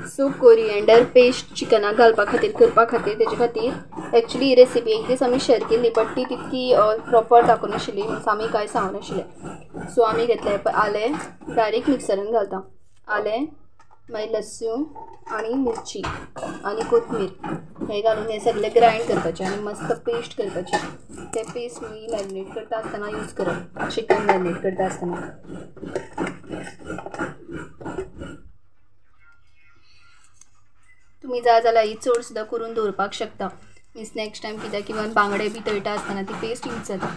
So coriander paste चिकनाक घालपा खातीर करपा खातीर तेजे खातीर एक्चुली ही रेसिपी एक दीस आमी शेअर केल्ली बट ती तितकी प्रोपर दाखोवनाशिल्ली मिन्स आमी कांय सांगनाशिल्लें. सो आमी घेतलें आलें डायरेक्ट मिक्सरान घालता, आलें मागीर लसूण आनी मिरची आनी कोथमीर हें घालून हें सगळें ग्रायंड करपाचें आनी मस्त पेस्ट करपाची. ते पेस्ट मी मॅरिनेट करता आसतना यूज करप, चिकन मॅरिनेट करता आसतना. तुमी जाय जाल्यार ही चड सुद्दां करून दवरपाक शकता, मिन्स नेक्स्ट टायम कित्याक किंवा बांगडे बी तळटा आसतना ती पेस्ट यूज जाता.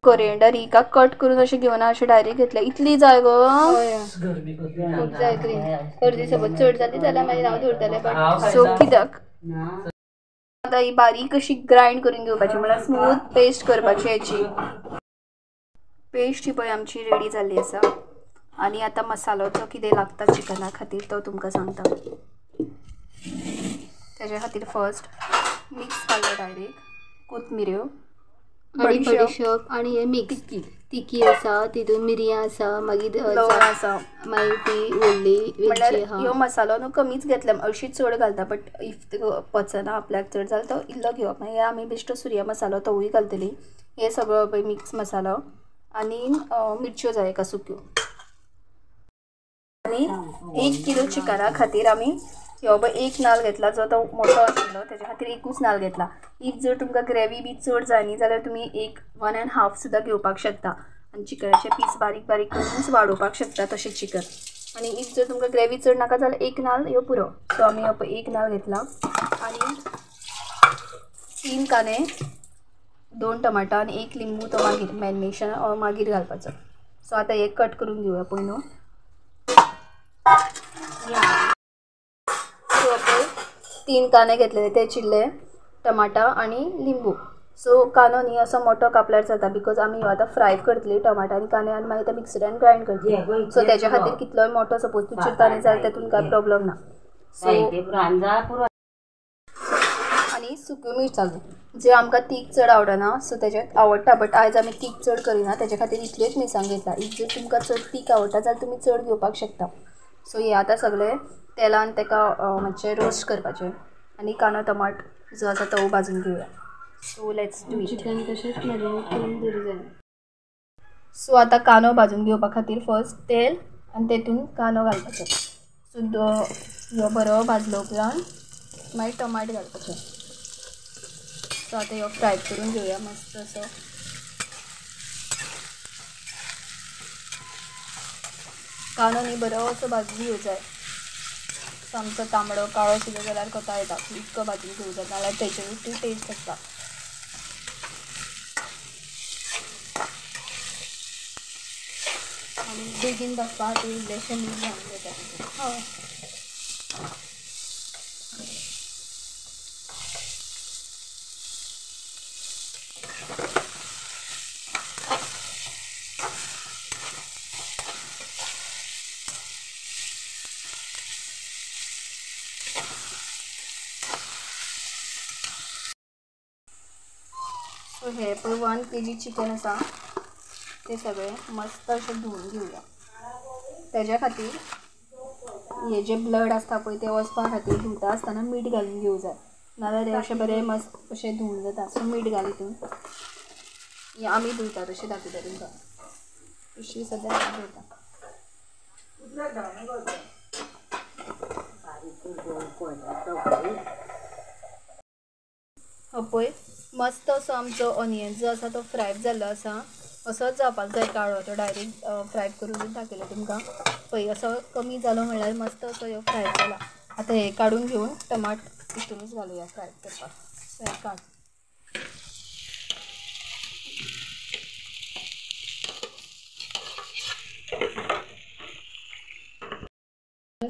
कोरिएंडर हिका कट करून अशें घेवना, अशें डायरेक्ट घेतलें. इतली जाय गो, खूब जाय क्रीम अर्दी समज चड जाली जाल्यार मागीर हांव दवरतलें. बट सो कित्याक आतां ही बारीक अशी ग्रायंड करून घेवपाची, म्हळ्यार स्मूथ पेस्ट करपाची. हेची पेस्ट ही पळय आमची रेडी जाल्ली आसा. आनी आतां मसालो जो कितें लागता चिकना खातीर तो तुमकां सांगता. तेज्या खातीर फर्स्ट मिक्स घालता डायरेक्ट कोथमिऱ्यो आनी बडीशोप आनी हे मिक्स तिकी आसा, तितून मिरयां आसा, मागीर लवंग आसा, मागीर ती व्हडली म्हणल्यार ह्यो मसालो न्हू कमीच घेतले, अशी चड घालता बट if पचना आपल्याक चड जाल्यार तो इल्लो घेवप. मागीर आमी बेश्टो सुरया मसालो तोवूय घालतली. हे सगळो पळय मिक्स मसालो आनी मिरच्यो जाय एका सुक्यो. आनी 1 किलो चिकना खातीर आमी ह्यो पळय एक नाल घेतला जो तो मोठो आशिल्लो तेज्या खातीर एकूच नाल घेतला. If जर तुमकां ग्रेवी बी चड जाय न्ही जाल्यार तुमी एक 1.5 सुद्दां घेवपाक शकता आनी चिकनाचे पीस बारीक बारीक करूनच वाडोवपाक शकता तशें चिकन. आनी if जर तुमकां ग्रेवी चड नाका जाल्यार एक नाल ह्यो पुरो. सो आमी ह्यो पळय एक नाल घेतला. आनी 3 कांदे, 2 टमाटां आनी 1 लिंबू तो मागीर मॅरिनेशन मागीर घालपाचो. सो आतां हे कट करून घेवया पयलू. सो पळय 3 कांदे घेतलेले ते चिरले, टमाटा आनी लिंबू. सो कांदो न्ही असो मोठो कापल्यार जाता because आमी ह्यो आतां फ्राय करतली टमाटा आनी कांदे आनी मागीर ते मिक्सरान ग्रायंड करतली. सो तेज्या खातीर कितलोय मोठो सपोज तूं चिरता न्ही जाल्यार तेतून कांय प्रोब्लम ना. सो आनी सुक्यो मिरसांगो जे आमकां तीख चड आवडना सो तेजे आवडटा बट आयज आमी तीख चड करिना तेजे खातीर इतल्योच मिरसांगो घेतला. If जर तुमकां चड तीख आवडटा जाल्यार तुमी चड घेवपाक शकता. सो हे आतां सगळे तेलान तेका मातशें रोस्ट करपाचें आनी कांदो टमाट जो आसा तो भाजून घेवया. So let's do it. Chicken तशेंच मॅरिनेट करून दवरूं जाय. सो आतां कांदो भाजून घेवपा खातीर फर्स्ट तेल आनी तेतून कांदो घालपाचो. सो ह्यो बरो भाजलो उपरांत मागीर टमाट घालपाचो. सो आतां ह्यो फ्राय करून घेवया मस्त असो. कांदो न्ही बरो असो भाजून घेवं जाय, सामको तांबडो काळो सुद्दां जाल्यार कोता येता, इतको भाजून घेवं जाय नाल्यार तेचेरूच ती टेस्ट आसता. आनी बेगीन भाजपा खातीर इल्लेशें मीठ घालून घेता. हय सो हे पळय 1 kg chicken आसा ते सगळें मस्त अशें धुवन घेवया. तेज्या खातीर हे जे ब्लड आसता पळय ते वचपा खातीर धुता आसतना मीठ घालून घेवं जाय, नाजाल्यार अशें बरें मस्त अशें धुवन जाता. सो मीठ घाल हितून. हें आमी धुता तशें दाखयता तुमकां, तशी सद्या आमी धुता. हो पळय मस्त असो आमचो ऑनियन जो आसा तो फ्राय जाल्लो आसा, असोच जावपाक जाय काळो, तो डायरेक्ट फ्राय करून दाखयलो तुमकां. पळय असो कमी जालो म्हणल्यार मस्त असो ह्यो फ्राय जाला. आतां हे काडून घेवन टमाट हितूनच घालुया फ्राय करपाक. सो हें काड.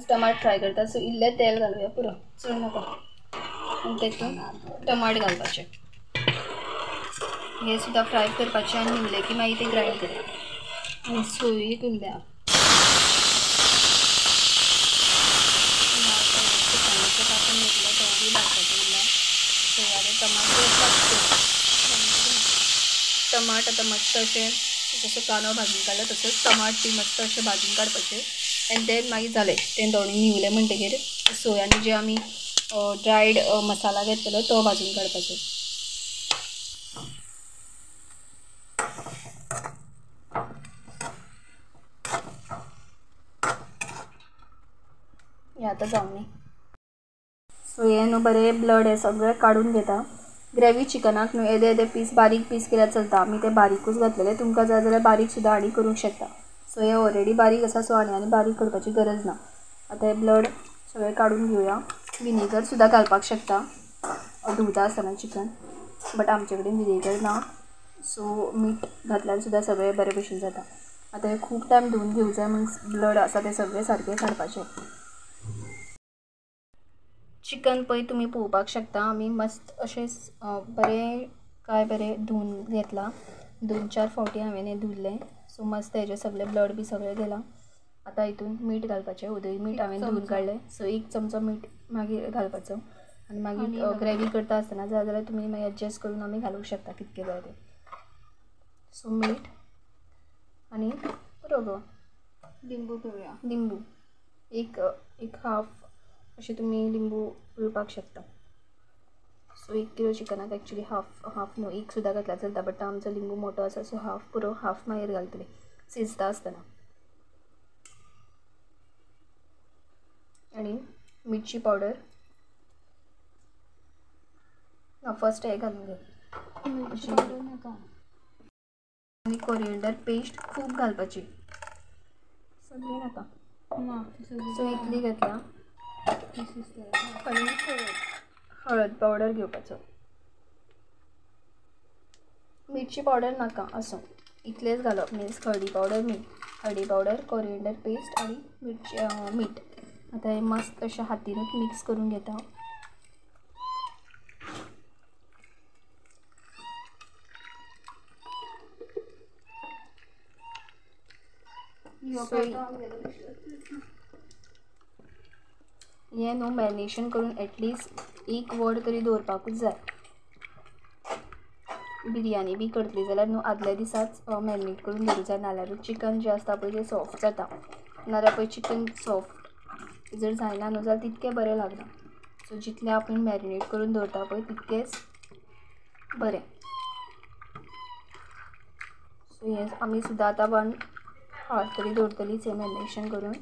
टमाट फ्राय करता सो इल्लें तेल घालुया पुरो, चड नाका. आनी तेतून टमाट घालपाचें, हे सुद्दां फ्राय करपाचें आनी न्हिवलें की मागीर ते ग्रायंड करप. आनी सोय उरल्या कापून घेतलो तो बी भाजपाचो उरला. सो आतां टमाट टमाट आतां मस्त अशें जसो कांदो भाजून काडलो तसोच टमाट बी मस्त अशें भाजून काडपाचें. एंड then मागीर जालें तें दोनूय न्हिवलें म्हणटकीर सोय आनी जे आमी ड्रायड मसाला घेतलेलो तो भाजून काडपाचो. हें आतां जावं न्ही. सो हें न्हू बरें ब्लड हें सगळें काडून घेता. ग्रेवी चिकनाक न्हू येदे येदे पीस बारीक पीस केल्यार चलता. आमी ते बारीकूच घातलेले, तुमकां जाय जाल्यार बारीक सुद्दां आनी करूंक शकता. सो हे ऑलरेडी बारीक आसा, सो आनी आनी बारीक करपाची गरज ना. आतां हे ब्लड सगळें काडून घेवया. विनेगर सुद्दां घालपाक शकता धुवता आसतना चिकन, बट आमचे कडेन विनेगर ना, सो मीठ घातल्यार सुद्दां सगळें बरे भशेन जाता. आतां हें खूब टायम धुवन घेवं जाय, मिन्स ब्लड आसा तें सगळें सारकें काडपाचें. चिकन पळय तुमी पळोवपाक शकता आमी मस्त अशें बरें काय बरें धुवन घेतलां. 2-4 फावटी हांवें हें धुल्लें. सो मस्त हेजें सगळें ब्लड बी सगळें गेलां. आतां हितून मीठ घालपाचें. उदय मीठ हांवें धुवन काडलें. सो 1 चमचो मीठ मागीर घालपाचो आनी मागीर ग्रेवी करता आसतना जाय जाल्यार तुमी मागीर एडजस्ट करून आमी घालूंक शकता कितकें जाय तें. सो मीठ आनी पुरो गो लिंबू पिळया. लिंबू एक एक हाफ अशें तुमी लिंबू पिळपाक शकता. सो 1 किलो चिकनाक एक्चुली हाफ हाफ न्हू एक सुद्दां घातल्यार चलता, बट आमचो लिंबू मोटो आसा सो हाफ पुरो, हाफ मागीर घालतले शिजता आसतना. आनी मिरची पावडर ना, फर्स्ट हें घालून घे. आनी कोरिएंडर पेस्ट खूब घालपाची, सगळी नाका. सो इतली घेतला. आनी हळद पावडर घेवपाचो, मिरची पावडर नाका, आसूं इतलेंच घालप. मिन्स हळदी पावडर न्ही, हळदी पावडर, कोरिएंडर पेस्ट आनी मिरची मीठ. आतां हें मस्त अशें हातीनूच मिक्स करून घेता. हें न्हू मॅरिनेशन करून एटलिस्ट 1 वर तरी दवरपाकूच जाय. बिरयानी बी करतली जाल्यार न्हू आदल्या दिसाच मॅरिनेट करून दवरूंक जाय, नाल्यारूच चिकन जें आसता पळय तें सॉफ्ट जाता. नाल्यार पळय चिकन सॉफ्ट जर जायना न्हू जाल्यार तितकें बरें लागना. सो जितलें आपूण मॅरिनेट करून दवरता पळय तितकेंच बरें. सो हें आमी सुद्दां आतां 1 हाफ तरी दवरतलीच हें मॅरिनेशन करून,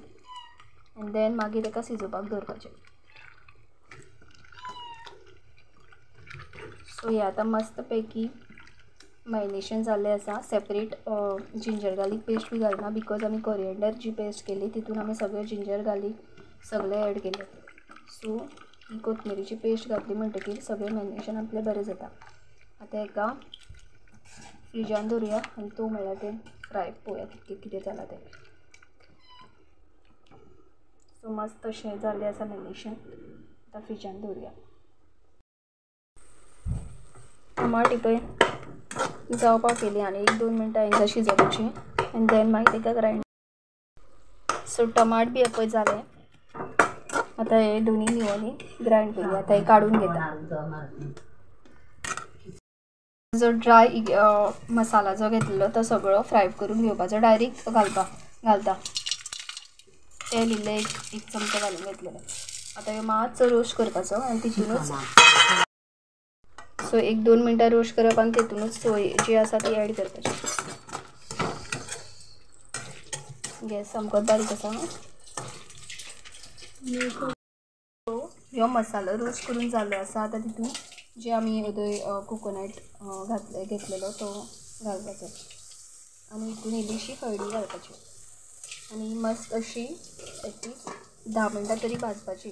एंड then मागीर ताका शिजोवपाक दवरपाचें. सो हें आतां मस्त पैकी मॅरिनेशन जाल्लें आसा. सेपरेट जिंजर गार्लीक पेस्ट बी घालना, because आमी कोरिएंडर जी पेस्ट केली तितून आमी सगळें जिंजर गार्लीक सगळें एड केलें. सो ही कोथमिरीची पेस्ट घातली म्हणटकीर सगळें मॅरिनेशन आपलें बरें जाता. आतां हेका फ्रिजान दवरुया आनी तो म्हळ्यार तें फ्राय पळोवया कितकें कितें जालां तें. सो मस्त अशें जाल्लें आसा मॅरिनेशन. आतां फ्रिजान दवरुया. टमाट पळय जावपाक केली आनी 1-2 मिनटां हेंकां शिजोवपाची एंड then मागीर ताका ग्रायंड. सो टमाट बी पळय जालें. आतां हे दोनी निवोनी ग्रायंड करूया. आतां हें काडून घेता. जो ड्राय मसाला जो घेतलेलो तो सगळो फ्राय करून घेवपाचो, डायरेक्ट घालता. तेल इल्लें एक चमचो घालून घेतलेलें. आतां ह्यो मातसो रोस्ट करपाचो आनी तितूनच सो 1-2 मिनटां रोस्ट करप आनी तितूनच सोय जी आसा ती एड करपाची. गॅस सामकोच बारीक आसा. सो ह्यो मसालो रोस्ट करून जाल्लो आसा. आतां तितून जे आमी अदय कोकोनट घातले घेतलेलो तो घालपाचो आनी हितून इल्लीशी हळदी घालपाची आनी मस्त अशी एटलिस्ट 10 मिनटां तरी भाजपाची.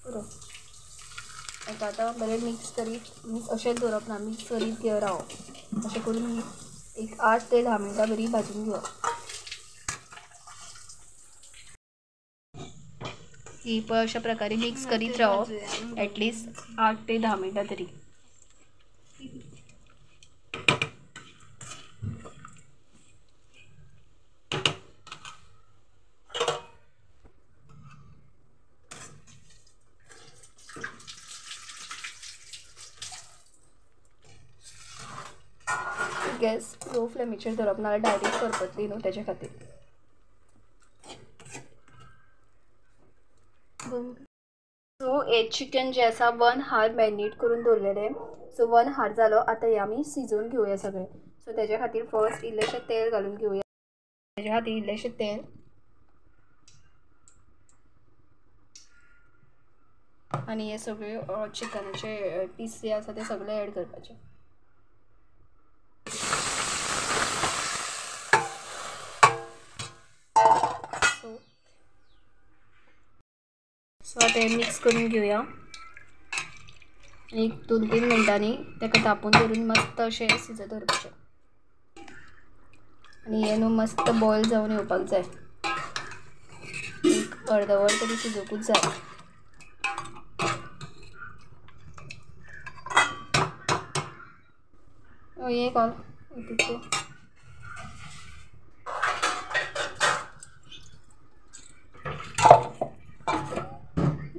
पुरो. हेका आतां बरें मिक्स करीत, मिन्स अशेंच दवरप ना, मिक्स करीत रावप. अशें करून एक 8 ते 10 मिनटां बरी भाजून घेवप. ही पळय अशा प्रकारे मिक्स करीत रावप एटलिस्ट 8 ते 10 मिनटां तरी. गॅस लो फ्लेमीचेर दवरप, नाजाल्यार डायरेक्ट करपतली न्हू तेजे खातीर. सो हे चिकन जें आसा 1 हार मॅरिनेट करून दवरलेलें. सो 1 हार जालो. आतां हें आमी शिजोवन घेवया सगळें. सो तेज्या खातीर फर्स्ट इल्लेशें तेल घालून घेवया. तेज्या खातीर इल्लेशें तेल, आनी हे सगळे चिकनाचे पीस जे आसा ते सगळे एड करपाचे. सो आतां हें मिक्स करून घेवया. एक 2-3 मिनटांनी ताका तापोवन दवरून मस्त अशें शिजत दवरपाचें. आनी हें न्हू मस्त बॉयल जावन येवपाक जाय. एक अर्द वर तरी शिजोवकूच जाय. हें घाल हितून.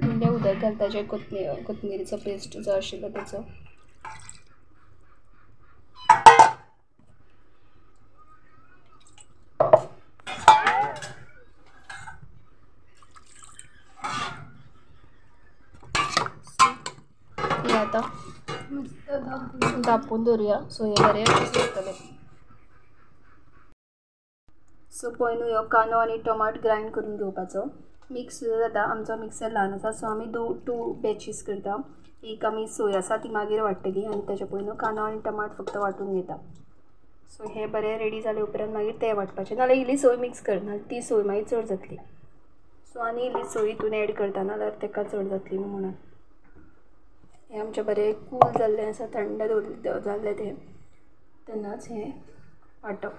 इल्लें उदक घालपाचें, कोथमिरीचो पेस्ट जो आशिल्लो तेचो. हें आतां धांपून दवरुया. सो हें बरें शिजतलें. सो पळय न्हू ह्यो कांदो आनी टमाट ग्रायंड करून घेवपाचो. मिक्स सुद्दां जाता. आमचो मिक्सर ल्हान आसा, सो आमी 2 बॅचीस करता. एक आमी सोय आसा ती मागीर वांट्टली आनी तेच्या पयलीं न्हू कांदो आनी टमाट फक्त वांटून घेता. सो हें बरें रेडी जाले उपरांत मागीर तें वांटपाचें, नाजाल्यार इल्ली सोय मिक्स कर, नाजाल्यार ती सोय मागीर चड जातली. सो आनी इल्ली सोय हितून एड करता, नाजाल्यार ताका चड जातली न्हू म्हणून. हें आमचें बरें कूल जाल्लें आसा, थंड जाल्लें तें, तेन्नाच हें वांटप.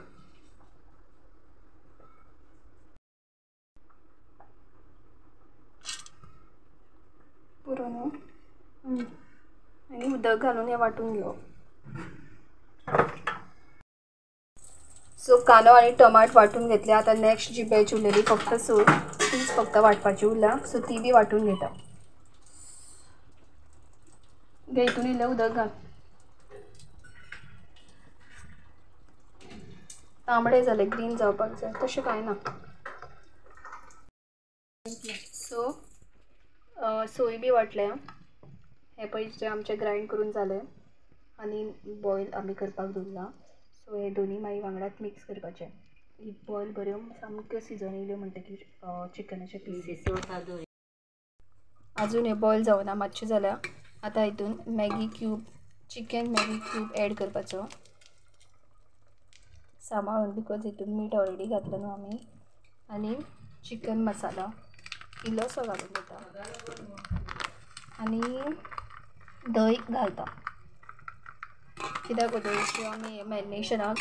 पुरो न्हू. आनी उदक घालून हें वांटून घेवप. सो कांदो आनी टमाट वांटून घेतले. आतां नेक्स्ट जी बॅच उरलेली फक्त सोय, तीच फक्त वांटपाची उरला. सो ती बी वांटून घेता. हितून इल्लें उदक घाल. तांबडे जाले, ग्रीन जावपाक जाय, तशें कांय ना. सो सोय बी वांटल्या. हें पळय जें आमचें ग्रायंड करून जालें आनी बॉयल आमी करपाक दवरलां. सो हे दोनी मागीर वांगडाच मिक्स करपाचें. बॉयल बऱ्यो सामक्यो शिजोवन येयल्यो म्हणटकीर चिकनाचे पिसीस अजून हे बॉयल जावना, मातशें जाल्या. आतां हितून Maggi cube, chicken Maggi cube add करपाचो सांबाळून, because हितून मीठ ऑलरेडी घातलं न्हू आमी. आनी चिकन मसाला इल्लोसो घालून घेता आनी दही घालता. कित्याक दहीचे आमी मॅरिनेशनाक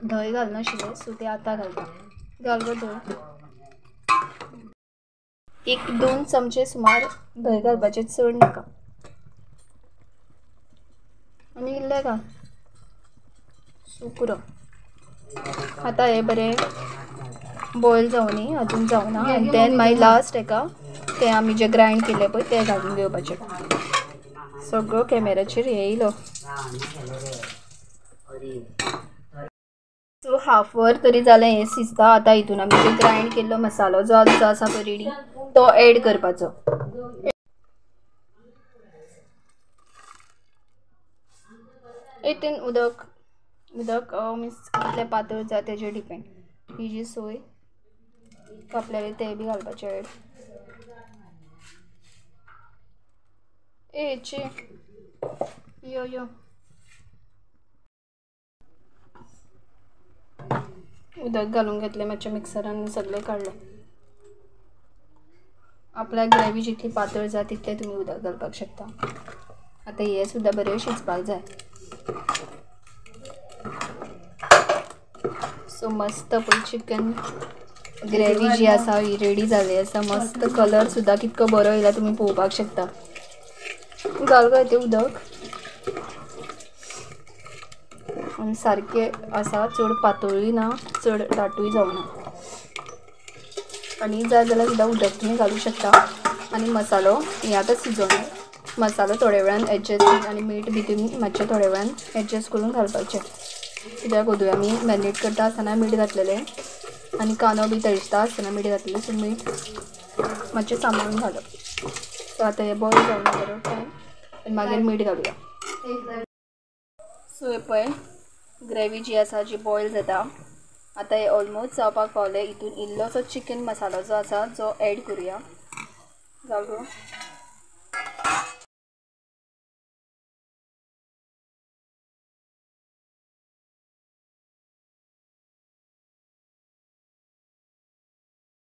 दही घालनाशिल्लें, सो तें आतां घालता. घाल गो दही. 1-2 चमचे सुमार दही घालपाचें, चड नाका. आनी इल्लें घाल. सो पुरो. आतां हें बरें बॉयल जावनी, अजून जावना. आनी देन मागीर लास्ट हेका तें आमी जें ग्रायंड केल्लें पळय तें घालून घेवपाचें. सगळो कॅमेराचेर हें येयलो. सो हाफ वर तरी जालें हें शिजता. आतां हितून आमी जें ग्रायंड केल्लो मसालो जो आमचो आसा पळय रेडी, तो एड करपाचो. हितून उदक उदक मिन्स कितलें पातळ जाय तेजेर डिपेंड. ही जी सोय कापलेली ते बी घालपाचें एड. ए चे यो यो उदक घालून घेतलें मातशें मिक्सरान सगळें काडलें. आपल्याक ग्रेवी जितली पातळ जाय तितलें तुमी उदक घालपाक शकता. आतां हें सुद्दां बरें शिजपाक जाय. सो मस्त पळय चिकन ग्रेवी जी आसा ही रेडी जाल्ली आसा. मस्त कलर सुद्दां कितको बरो येयला तुमी पळोवपाक शकता. घाल गो तें उदक आनी सारकें आसा, चड पातळूय ना चड दाटूय जावना. आनी जाय जाल्यार सुद्दां उदक तुमी घालूं शकता. आनी मसालो हें आतां शिजोवन मसालो थोड्या वेळान एडजस्ट आनी मीठ बी तुमी मातशें थोड्या वेळान एडजस्ट करून घालपाचें. कित्याक ओदूय आमी मॅरिनेट करता आसतना मीठ घातलेलें आनी कांदो बी तळटा आसतना मीठ घातलेलें, सो मीठ मातशें सांबाळून घालप. सो आतां हें बॉयल जावन बरो टायम आनी मागीर मीठ घालुया. सो हे पळय ग्रेवी जी आसा जी बॉयल जाता आतां हे ऑलमोस्ट जावपाक पावलें. हितून इल्लोसो चिकन मसालो जो आसा जो एड करुया. घाल गो.